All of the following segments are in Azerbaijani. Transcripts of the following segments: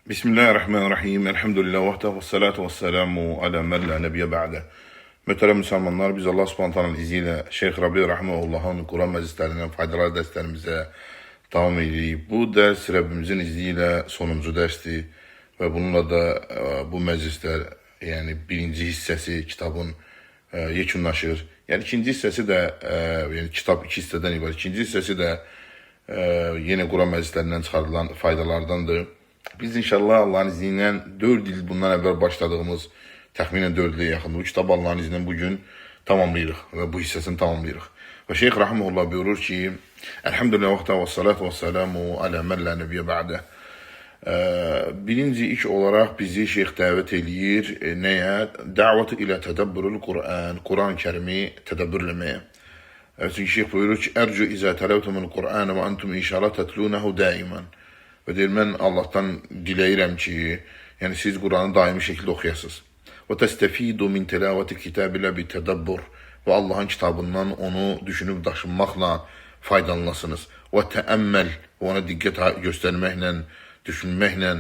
Bismillahirrahmanirrahim. Elhamdülillah vahdehu ve salatu ve selamu ala men la nebiye ba'de. Möhtərəm müsəlmanlar, biz Allah Subhanahu taalanın izni ilə Şeyx Rabi Rahimehullah'ın Quran məclislərindən faydalar dərslərimizə davam edirik. Bu dərs Rəbbimizin izni ilə sonuncu dərsdir və bununla da bu məclislər, yəni birinci hissəsi kitabın yekunlaşır. Yəni ikinci hissəsi də, yəni kitab iki hissədən ibarət. İkinci hissəsi də yenə Quran məclislərindən çıxarılan faydalardandır. Biz inşallah Allahın izni ilə 4 il bundan əvvəl başladığımız, təxminən 4 ilə yaxın bu kitabı Allahın izni ilə bugün tamamlayırıq və bu hissəsini tamamlayırıq. Və Şeyx Rahimullah buyurur ki, Elhamdülillah vəxtə və salatu və selamu alə mən lə nəbiyyə bə'də. Birinci ilk olaraq bizi şeyx dəvət eləyir nəyə? Dəvət ilə tədəbbürül Qur'an, Quran-ı Kərimi tədəbbür eləməyə. Çünki şeyx buyurur ki, Ərcu izə tələvtumul Qur'an və entum inşallah tətlunehu daimən. Və deyir, mən Allahdan diləyirəm ki, yəni siz Quranı daimi şəkildə oxuyasınız. Və təstəfidu min tilavati kitabillah bi tədəbbür və Allahın kitabından onu düşünüb daşınmaqla faydalanasınız. Və təəmməl və ona diqqət göstərməklə, düşünməklə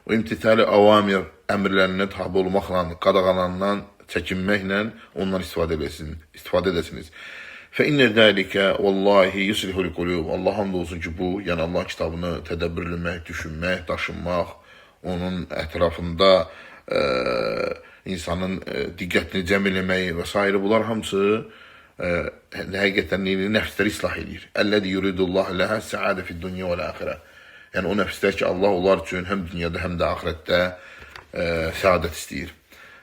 və imtithali avamir əmrlərinə tabi olmaqla, qadağalandan çəkinməklə ondan istifadə edəsiniz. İstifadə edəsiniz. Fe inne zalike vallahi yuslihul kulub. Allah hamd olsun ki bu, yəni Allah kitabını tədəbbür etmək, düşünmək, daşınmaq, onun ətrafında insanın diqqətini cəm eləməyi və s. bunlar hamısı həqiqətən nəfsləri islah eləyir. Əlləzi yuridullah ləhə səadə fid dunya vəl axirə. Yəni o nəfslər ki, Allah onlar üçün həm dünyada, həm də axirətdə səadət istəyir.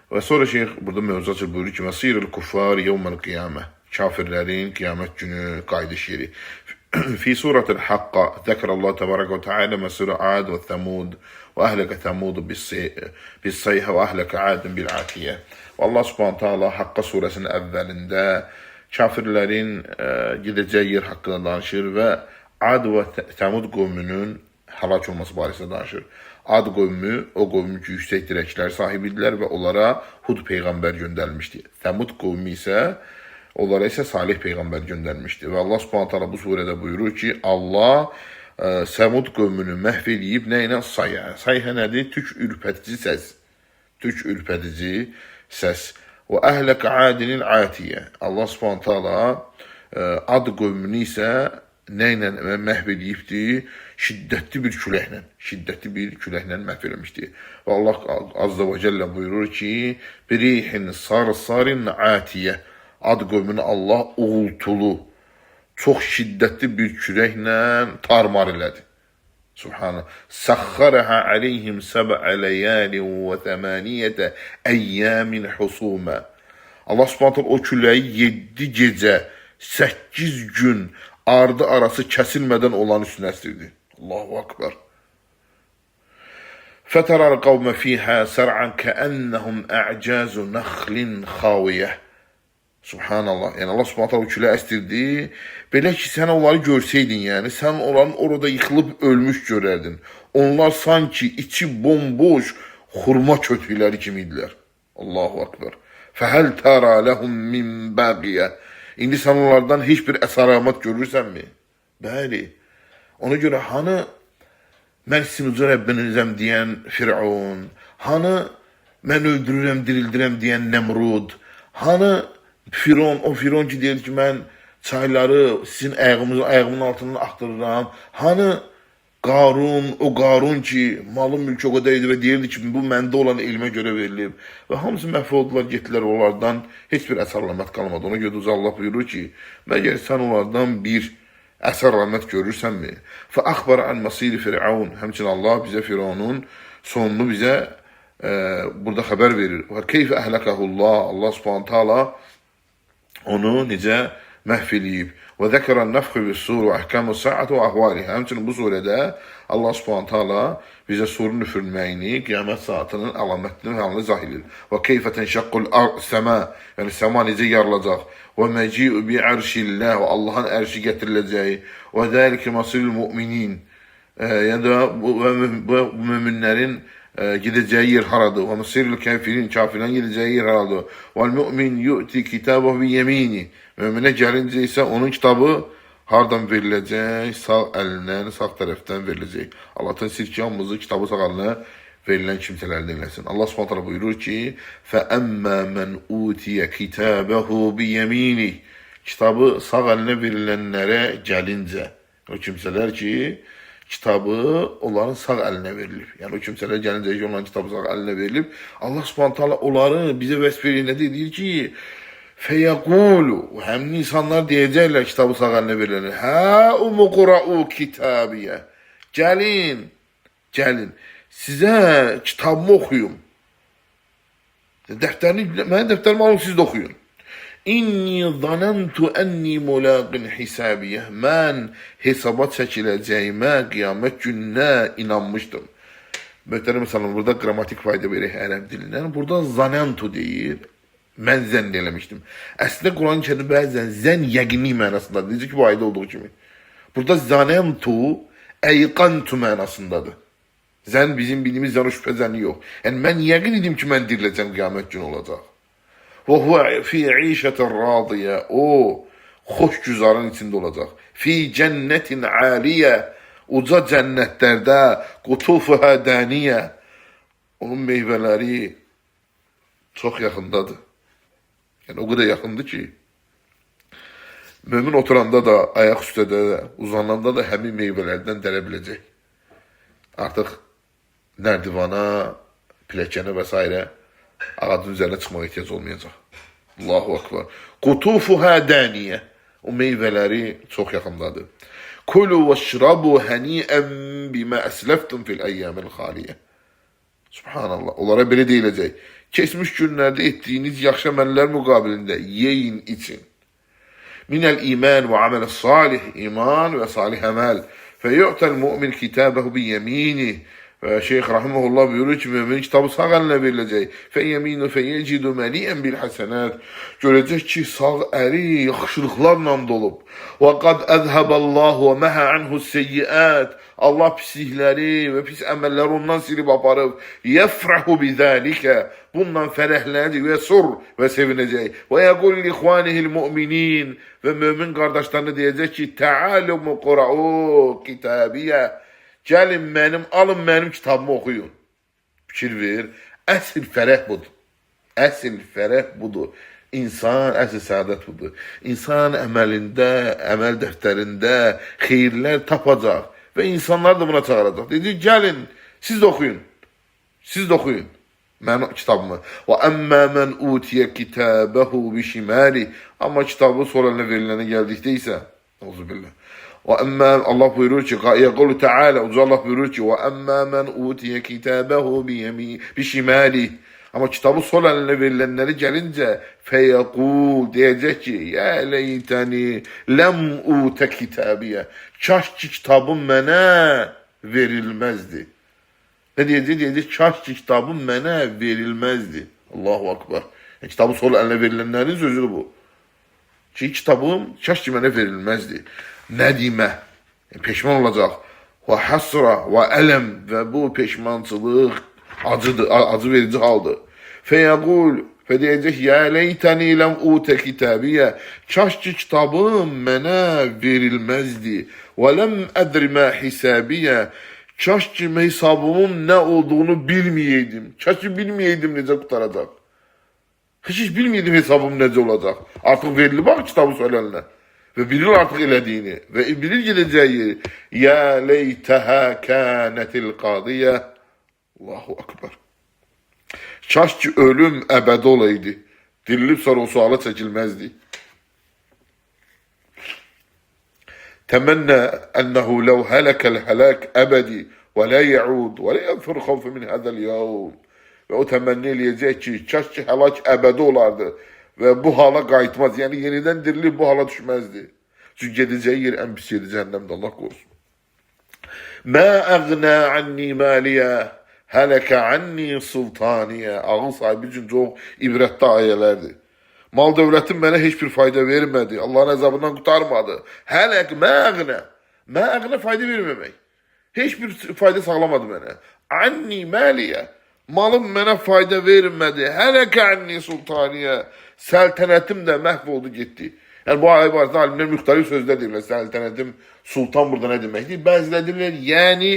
Və sonra şeyx burada mövzu açır buyurur ki, Məsirul kuffar yevməl qiyamə. Kafirlərin qiyamət günü qayıdış yeri. Fi suratil Haqqa zəkərəllahu təbarək və teala məsirə Ad və Thəmud və əhləkə Thəmud bis-sayhə və əhləkə Adın bil-atiyə. Və Allah Subhanahu taala Haqqa surəsinin əvvəlində kafirlərin gedəcəyi yer haqqında danışır və Ad və Thəmud qövmünün həlak olması barəsində danışır. Ad qövmü o qövm ki, yüksək dirəklər sahibi idilər və onlara Hud peyğəmbər göndərilmişdi. Thəmud qövmü isə onlara isə Salih peyğəmbər göndərmişdi. Və Allah Subhanahu taala bu surədə buyurur ki, Allah Səmud qövmünü məhv eləyib nə ilə? Sayhə. Sayhə nədir? Tük ürpədici səs. Tük ürpədici səs. Və əhləkə adinin atiyə. Allah Subhanahu taala Ad qövmünü isə nə ilə məhv eləyibdi? Şiddətli bir küləklə, şiddətli bir küləklə məhv eləmişdi. Və Allah Azza və Cəllə buyurur ki, birihin sarsarin atiyə. Ad qövmünü Allah uğultulu, çox şiddətli bir küləklə tarmar elədi. Subhanallah. Səxxərəhə aleyhim səb'ə ləyalin və təmaniyətə əyyamin husumə. Allah Subhanahu o küləyi 7 gecə, 8 gün ardı arası kəsilmədən olan üstünə əstirdi. Allahu akbar. Fətərəl qavmə fiyhə sər'an kəənnəhum ə'cazu nəxlin xaviyə. Subhanallah. Yəni Allah Subhanahu taala o küləyi əstirdi. Belə ki sən onları görsəydin, yəni sən onların orada yıxılıb ölmüş görərdin. Onlar sanki içi bomboş xurma kötükləri kimi idilər. Allahu akbar. Fəhəl tərə ləhum min baqiyə. İndi sən onlardan heç bir əsər-əlamət görürsənmi? Bəli. Ona görə hanı mən sizin uca Rəbbinizəm deyən Firavun, hanı mən öldürürəm, dirildirəm deyən Nemrud, hanı Firon, o Firon ki deyir ki, mən çayları sizin ayağımın altından axtırıram. Hanı Qarun, o Qarun ki, malı mülkü o qədər idi və deyirdi ki, bu məndə olan elmə görə verilib. Və hamısı məhv oldular, getdilər onlardan. Heç bir əsər-əlamət qalmadı. Ona görə Allah buyurur ki, məgər sən onlardan bir əsər-əlamət görürsənmi? Fə əxbərə ən məsiri Firavun. Həmçinin Allah bizə Firavunun sonunu bizə burada xəbər verir. Və keyfə əhləkəhullah. Allah Subhanahu taala onu necə məhv eləyib. Və zəkərən nəfxü və-sur və əhkamu saat və əhvaliha. Həmçinin bu surədə Allah Subhanahu taala bizə surun üfürməyini, qiyamət saatının əlamətini və halını izah edir. Və keyfə tənşəqqul səma, yəni səma necə yarılacaq. Və məci'u bi ərşillah və Allahın ərşi gətiriləcəyi. Və zəlikə masirul müminin. Yəni də bu, bu möminlərin gedəcəyi yer haradır? Və masirul kafirin, kafirlərin gedəcəyi yer haradır? Və mümin yu'ti kitabehu bi yemini. Möminə gəlincə isə onun kitabı Hardan veriləcək? Sağ əlindən, sağ tərəfdən veriləcək. Allahdan istəyir ki, hamımızı kitabı sağ əlinə verilən kimsələrdən eləsin. Allah Subhanahu taala buyurur ki: "Fəəmmə men utiyə kitabehu biyeminih." Kitabı sağ əlinə verilənlərə gəlincə, o kimsələr ki, kitabı onların sağ əlinə verilib. Yəni o kimsələr gəlincə ki, onların kitabı sağ əlinə verilib, Allah Subhanahu taala onları bizə vəsf edir, nə deyir ki, feyekulu, həmin insanlar deyəcəklər kitabı sağ əlinə verilənə, hə umuqra'u kitabiyə. Gəlin, gəlin, sizə kitabımı oxuyum. Dəftərini, mənim dəftərimi alın, siz də oxuyun. İnni zanentu enni mulaqin hisabiyə. Mən hesaba çəkiləcəyimə qiyamət gününə inanmışdım. Möhtərəm müsəlman, burada qrammatik fayda verir ərəb dilindən. Burada zanentu deyir. Mən zənn eləmişdim. Əslində Quran-ı Kərim bəzən zənn yəqinlik mənasındadır. Necə ki bu ayda olduğu kimi. Burada zanentu eyqantu mənasındadır. Zənn bizim bildiyimiz zənn, o şübhə zənni yox. Yəni mən yəqin idim ki, mən diriləcəm, qiyamət günü olacaq. Və huve fi işətin radiyə. O xoş güzarın içində olacaq. Fi cənnetin aliyə. Uca cənnətlərdə qutufuhə daniyə. Onun meyvələri çox yaxındadır. Yəni o qədər yaxındır ki, mömin oturanda da, ayaq üstə də, uzananda da həmin meyvələrdən dərə biləcək. Artıq nərdivana, pilləkənə və s. ağacın üzərinə çıxmağa ehtiyac olmayacaq. Allahu akbar. Qutufuhə daniyə. O meyvələri çox yaxındadır. Kulu veşrabu hani'en bima esleftum fil eyyamil xaliyə. Subhanallah. Onlara belə deyiləcək. Keçmiş günlərdə etdiyiniz yaxşı əməllər müqabilində yeyin, için. Minəl iman və aməl salih, iman və salih əməl. Feyu'tel mu'min kitabehu bi yeminih. Və Şeyx rahimehullah buyurur ki, mömin kitabı sağ əlinə veriləcək. Feyeminu feyecidu meli'en bil hasenat. Görəcək ki, sağ əli yaxşılıqlarla dolub. Və qad ezheballahu və meha anhu seyyiat. Allah pislikləri və pis əməlləri ondan silib aparıb. Yefrahu bizalika. Bundan fərəhlənəcək və sur və sevinəcək. Və yəqul li ixvanihil mu'minin. Və mömin qardaşlarına deyəcək ki, Təalu muqra'u kitabiyə. Gəlin mənim, alın mənim kitabımı oxuyun. Fikir ver, əsl fərəh budur. Əsl fərəh budur. İnsan, əsl səadət budur. İnsan əməlində, əməl dəftərində xeyirlər tapacaq və insanlar da buna çağıracaq. Dedi, gəlin, siz də oxuyun. Siz də oxuyun mənim kitabımı. Və əmmə mən utiyə kitabəhu bişimali. Amma kitabı sol əlinə verilənə gəldikdə isə, Euzubillah. Və əmmə Allah buyurur ki, yəqulu Teala, uca Allah buyurur ki, və əmmə mən utiyə kitabəhu bişimali. Amma kitabı sol əlinə verilənləri gəlincə feyəqul deyəcək ki, yə leytəni ləm utə kitabiyə. Kaş ki kitabım mənə verilməzdi. Nə deyəcək? Deyəcək, kaş ki kitabım mənə verilməzdi. Allahu akbar. Yəni, kitabı sol əlinə verilənlərin sözüdür bu. Ki kitabım kaş ki mənə verilməzdi. Nədimə, yəni, peşman olacaq. Və hasra və ələm və bu peşmançılıq acıdır, acı verici haldır. Feyəqul və deyəcək, yə leytəni ləm utə kitabiyə. Kaş ki kitabım mənə verilməzdi. Və ləm ədri mə hisabiyə. Kaş ki hesabımın nə olduğunu bilməyəydim. Kaş ki bilməyəydim necə qurtaracaq. Heç bilməyəydim hesabım necə olacaq. Artıq verilib bax kitabı söylənlə. Və bilir artıq elədiyini və bilir gedəcəyi yeri. Ya leytəhə kənətil qadiyə. Allahu akbar. Kaş ki ölüm əbədi olaydı. Dirilib sonra o suala çəkilməzdi. Təmənnə ənəhu ləv hələkəl hələk əbədi və lə yəud və lə yənfur xavfı min həzəl yəvm. Və o təmənni eləyəcək ki, kaş ki həlak əbədi olardı və bu hala qayıtmaz. Yəni yenidən dirilib bu hala düşməzdi. Çünki gedəcəyi yer ən pis yeri cəhənnəmdir, Allah qorusun. Mə əğnə anni maliyə, hələkə anni sultaniyə. Ağıl sahibi üçün çox ibrətli ayələrdir. Mal dövlətim mənə heç bir fayda vermədi. Allahın əzabından qurtarmadı. Hələk mə əğnə. Mə əğnə fayda verməmək. Heç bir fayda sağlamadı mənə. Anni maliyə. Malım mənə fayda vermədi. Hələkə anni sultaniyə. Səltənətim də məhv oldu getdi. Yəni bu ayə barəsində alimlər müxtəlif sözlər deyirlər. Səltənətim, sultan burada nə deməkdir? Bəziləri deyirlər, yəni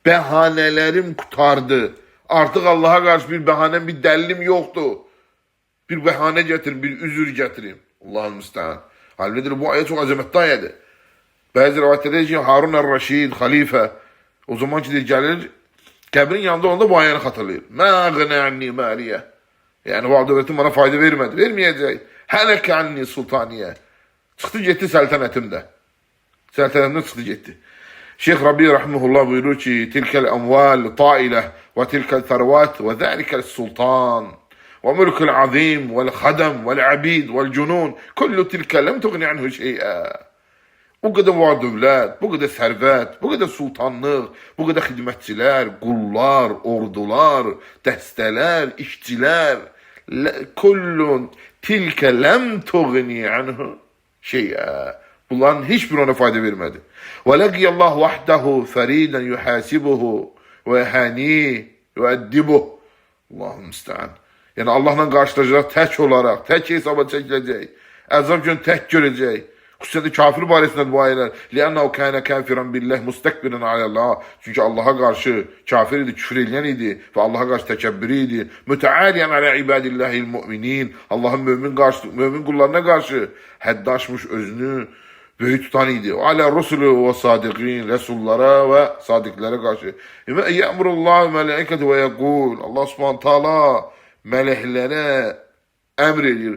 bəhanələrim qurtardı. Artıq Allaha qarşı bir bəhanəm, bir dəlilim yoxdur. Bir bəhanə gətirin, bir üzür gətirin. Allahın müstəhan. Alimlər deyir, bu ayə çox əzəmətli ayədir. Bəzi rivayətlərdə deyir ki, Harun ər-Rəşid, xəlifə, o zaman ki deyir, gəlir, qəbrin yanında onda bu ayəni xatırlayır. Mə əğnə anni maliyə. Yəni, var dövlətim bana fayda vermədi, verməyəcək. Hələkə anni sultaniyə. Çıxdı getdi səltənətim də. Səltənətimdə çıxdı getdi. Şeyx Rabi rahimehullah buyurur ki, tilkəl əmval tailə və tilkəl sərvat və zəlikəl sultan və mülkül azim vəl xədəm vəl abid vəl cunun kullu tilkə ləm tuğni anhu şeyə. Bu qədər var dövlət, bu qədər sərvət, bu qədər sultanlıq, bu qədər xidmətçilər, qullar, ordular, dəstələr, işçilər, kullun tilkə ləm tuğni anhu şeyə. Bunların heç biri ona fayda vermədi. Və ləqiyallahu vahdehu fəridən yuhasibuhu və yəhənih və əddibuh. Allahü müstəan. Yəni Allahla qarşılaşacaq tək olaraq, tək hesaba çəkiləcək. Əzab günü tək görəcək. Xüsusilə də kafir barəsində bu ayələr. Li'annahu kana kafiran billah mustakbiran alallah. Çünki Allaha qarşı kafir idi, küfür eləyən idi və Allaha qarşı təkəbbür idi. Mütəaliyan alə ibadillahil müminin. Allahın mömin qullarına qarşı həddi aşmış özünü böyük tutan idi. Alə rusulü və sadiqin, rəsullara və sadiqlərə qarşı. Və yəmrullahu mələikəti və yəqul. Allah Subhanahu taala mələklərə əmr edir.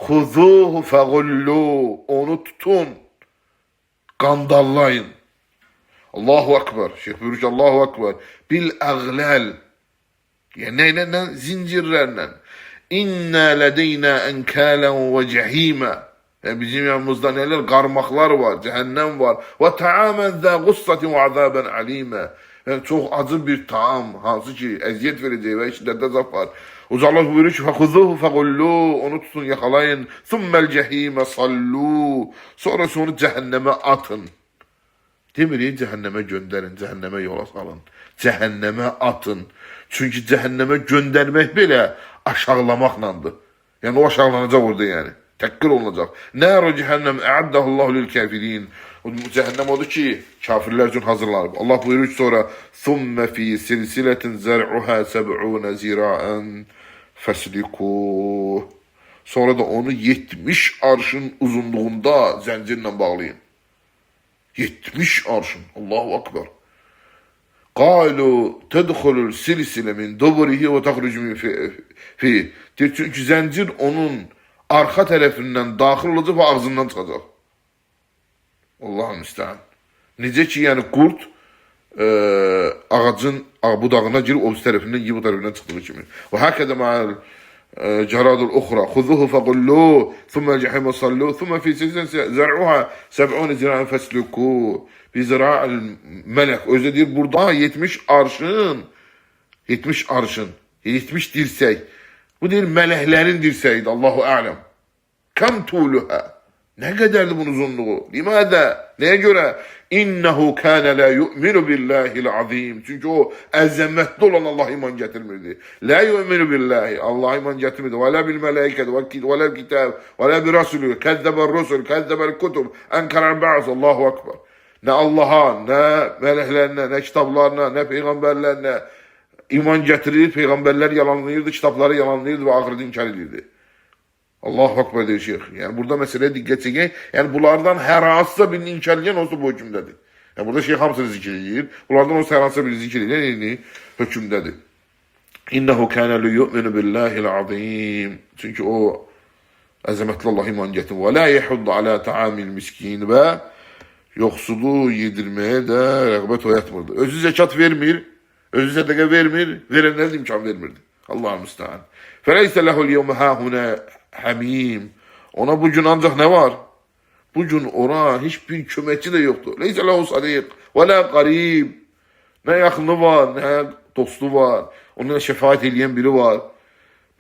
Xuzuhu fəğullu. Onu tutun. Qandallayın. Allahu Ekber. Şeyx buyurur ki, Allahu Ekber. Bil əğləl. Yəni nə ilə? Zincirlərlə. İnna lədeyna ənkələn və cəhimə. Yəni bizim yanımızda nələr? Qarmaqlar var, cəhənnəm var. Və təamən zə qussatin və azabən alimə. Yəni çox acı bir taam, hansı ki əziyyət verəcək və şiddətli əzab var. Uca Allah buyurur ki, fəxuzuhu fəğullu, onu tutun, yaxalayın. Thumməl cəhimə sallu. Sonra onu cəhənnəmə atın. Demir, cəhənnəmə göndərin, cəhənnəmə yola salın. Cəhənnəmə atın. Çünki cəhənnəmə göndərmək belə aşağılamaqlandır. Yəni o aşağılanacaq orada yəni. Təhqir olunacaq. Nəru cəhənnəm ə'addəhullahu lil kafirin. O cəhənnəm odur ki, kafirlər üçün hazırlanıb. Allah buyurur ki, sonra thumma fi silsilətin zər'uha 70 zira'an fəslikuh. Sonra da onu 70 arşın uzunluğunda zəncirlə bağlayın. 70 arşın. Allahu akbar. Qalu tədxulul silsilə min duburihi və təxrucu min fi. Deyir, çünki zəncir onun arxa tərəfindən daxil olacaq və ağzından çıxacaq. Allahın müstəhan. Necə ki, yəni qurd ağacın budağına girib, o tərəfindən yiyib, o tərəfindən çıxdığı kimi. Və həkədə mə'əl cəradul uxra, xuzuhu fəqullu, thumma cəhimə sallu, thumma fi silsilən zər'uha 70 zira'an fəsluku. Bir zira'al mələk. Özü deyir, burada 70 arşın, 70 arşın, 70 dirsək. Bu deyir, mələklərin dirsəyidir, Allahu ələm. Kəm tuluhə. Nə qədərdir bunun uzunluğu? Limədə? Nəyə görə? İnnehu kânə la yu'minu billahil azim. Çünki o əzəmətli olan Allaha iman gətirmirdi. La yu'minu billahi. Allaha iman gətirmirdi. Və la bil mələikəti və la kitab və la bi rasulü. Kəzzəbər rusul, kəzzəbəl kutub, ənkərəl bə's. Allahu akbar. Nə Allaha, nə mələklərinə, nə kitablarına, nə peyğəmbərlərinə iman gətirir, peyğəmbərlər yalanlayırdı, kitabları yalanlayırdı və axirəti inkar edirdi. Allahu Akbar deyir şeyx. Yəni burada məsələyə diqqət çəkək. Yəni bunlardan hər hansısa birini inkar edən olsa bu hökmdədir. Yəni burada şeyx hamısını zikr edir. Bunlardan olsa hər hansısa birini zikr edən eyni hökmdədir. İnnehu kana li yu'minu billahil azim. Çünki o əzəmətli Allah iman gətirir. Və la yahuddu ala ta'amil miskin və yoxsulu yedirməyə də rəğbət oyatmırdı. Özü zəkat vermir, özü sədəqə vermir, verənlərə də imkan vermirdi. Allahü müstəan. Fəleysə ləhul yevmə hahunə həmim. Ona bugün ancaq nə var? Bugün ora heç bir köməkçi də yoxdur. Leysə ləhu sadiq və lə qarib. Nə yaxını var, nə dostu var. Onunla şəfaət eləyən biri var.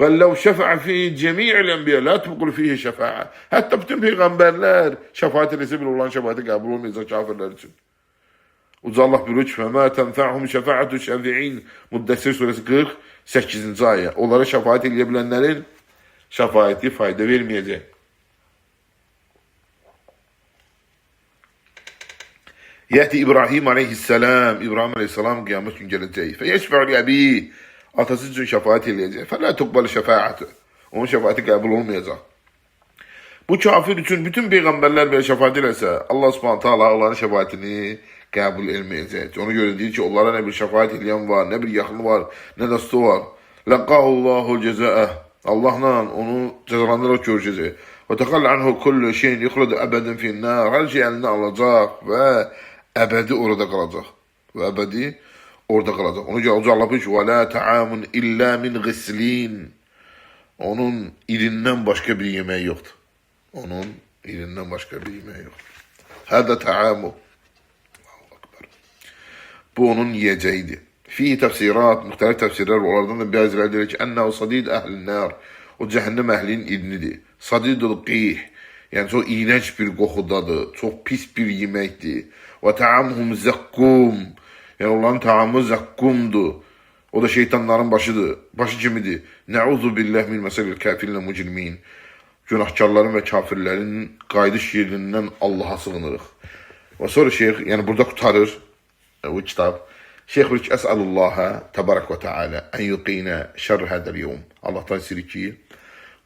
Bəl ləv şəfəə fi cəmi'il ənbiya la tubqul fihi şəfaə. Hətta bütün peyğəmbərlər şəfaət eləsə belə olan şəfaəti qəbul olmayacaq kafirlər üçün. Uca Allah buyurur ki, "Fəmə tənfə'hum şəfaətü şəfi'in." Müddəssir surəsi 48-ci ayə. Onlara şəfaət eləyə bilənlərin şəfaəti fayda verməyəcək. Yəti İbrahim aleyhisselam, İbrahim aleyhisselam qiyamət gün gələcək. Fəyeşfə'u li əbi, atası üçün şəfaət eləyəcək. Fələ tuqbəl şəfaətü. Onun şəfaəti qəbul olmayacaq. Bu kafir üçün bütün peyğəmbərlər belə şəfaət eləsə, Allah Subhanahu taala onların şəfaətini qəbul etməyəcək. Ona görə deyir ki, onlara nə bir şəfaət eləyən var, nə bir yaxını var, nə dostu var. Laqahullahu cəzaəh. Allahla onu cəzalandıraraq görüşəcək. Və təxallə anhu kullu şeyin yuxladu əbədən fin-nar. Hər şey əlindən alacaq və əbədi orada qalacaq. Və əbədi orada qalacaq. Ona görə Allah buyurur ki, "Və la ta'amun illə min ghislin." Onun irindən başqa bir yeməyi yoxdur. Onun irindən başqa bir yeməyi yoxdur. Hədə ta'amu. Allahu Akbar. Bu onun yiyəcəyidir. Fihi təfsirat, müxtəlif təfsirlər var. Onlardan da bəziləri deyir ki, ənəhu sadid əhlin nar. O cəhənnəm əhlinin irinidir. Sadidul qih. Yəni çox iyrənc bir qoxudadır. Çox pis bir yeməkdir. Və ta'amuhum zəqqum. Yəni onların taamı zəqqumdur. O da şeytanların başıdır. Başı kimidir. Nəuzu billah min məsəlil kafirin mücrimin. Günahkarların və kafirlərin qayıdış yerindən Allaha sığınırıq. Və sonra şeyx, yəni burada qurtarır bu kitab. Şeyx buyurur ki, Əsəlullaha təbarək və teala ən yuqina şərr hədəl yevm. Allahdan istəyirik ki,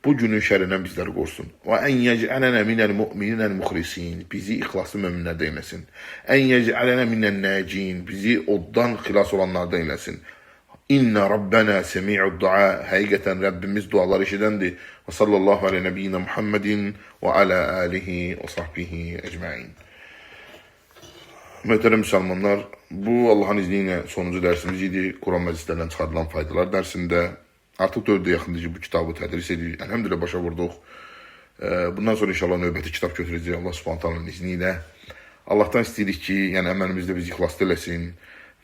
bu günün şərrindən bizləri qorusun. Və ən yec'alana minəl mu'mininəl muxlisin. Bizi ixlaslı möminlərdən eləsin. Ən yec'alana minən nəcin. Bizi oddan xilas olanlardan eləsin. İnne Rabbena semi'ud dua. Həqiqətən Rəbbimiz duaları eşidəndir. Və sallallahu alə nəbiyyina Muhammedin və alə alihi və sahbihi ecmain. Möhtərəm müsəlmanlar, bu Allahın izni ilə sonuncu dərsimiz idi. Quran məclislərindən çıxarılan faydalar dərsində. Artıq 4 ilə yaxındır ki, bu kitabı tədris edirik. Əlhəmdülillah başa vurduq. Bundan sonra inşallah növbəti kitab götürəcəyik Allah Subhanahu taalanın izni ilə. Allahdan istəyirik ki, yəni əməlimizdə bizi ixlaslı eləsin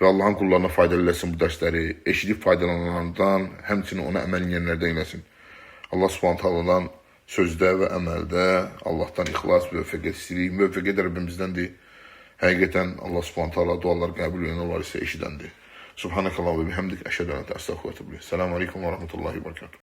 və Allahın qullarına faydalı eləsin bu dərsləri. Eşidib faydalananlardan, həmçinin ona əməl edənlərdən eləsin. Allah Subhanahu taaladan sözdə və əməldə Allahdan ixlas, müvəffəqiyyət istəyirik. Müvəffəqiyyət Rəbbimizdəndir. Həqiqətən Allah Subhanahu taala dualar qəbul edən olar isə eşidəndir. Subhanakallah və bihamdik əşhədu en la ilahe illa ente estəğfiruke və etûbü ileyk. Selamun aleyküm və rahmetullahi və berekatuhu.